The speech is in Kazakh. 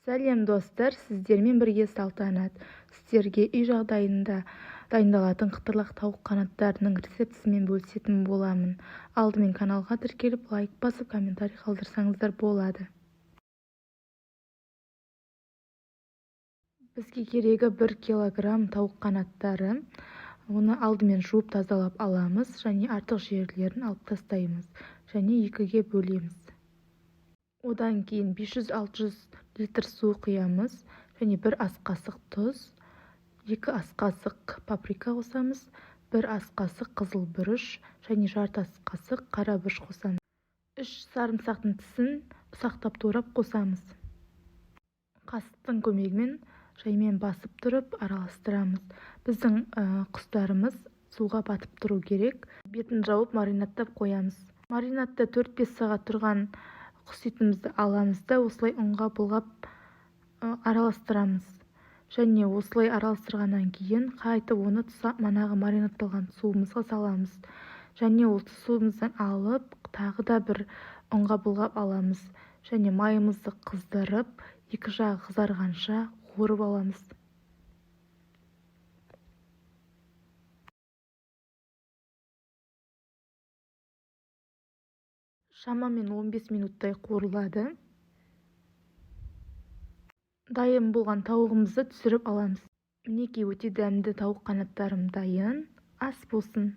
Сәлем, достар! Сіздермен бірге Салтанат. Сіздерге үй жағдайында дайындалатын қытырлақ тауық қанаттарының рецептісімен бөлісетін боламын. Алдымен каналға тіркеліп, лайк басып, комментарий қалдырсаңыздар болады. Бізге керегі 1 килограмм тауық қанаттары. Оны алдымен жуып, тазалап аламыз және артық жерлерін алып тастаймыз және екіге бөлеміз. Одан кейін 500-600 литр су құямыз және 1 ас қасық тұз, 2 ас қасық паприка қосамыз, 1 ас қасық қызыл бұрыш және жарты ас қасық қара бұрыш қосамыз. 3 сарымсақтың тісін ұсақтап турап қосамыз. Қасықтың көмегімен жаймен басып тұрып араластырамыз. Біздің құстарымыз суға батып тұру керек. Бетін жауып, маринадтап қоямыз. Маринадта 4-5 сағат тұрған құс етімізді аламыз да, осылай ұнға былғап араластырамыз. Және осылай араластырғаннан кейін қайтып оны манағы маринадталған суымызға саламыз. Және ол суымыздан алып, тағы да бір ұнға былғап аламыз. Және майымызды қыздырып, екі жағы қызарғанша қуырып аламыз. Шамамен 15 минуттай қуырылады. Дайын болған тауығымызды түсіріп аламыз. Мінекей, өте дәмді тауық қанаттарым дайын. Ас болсын!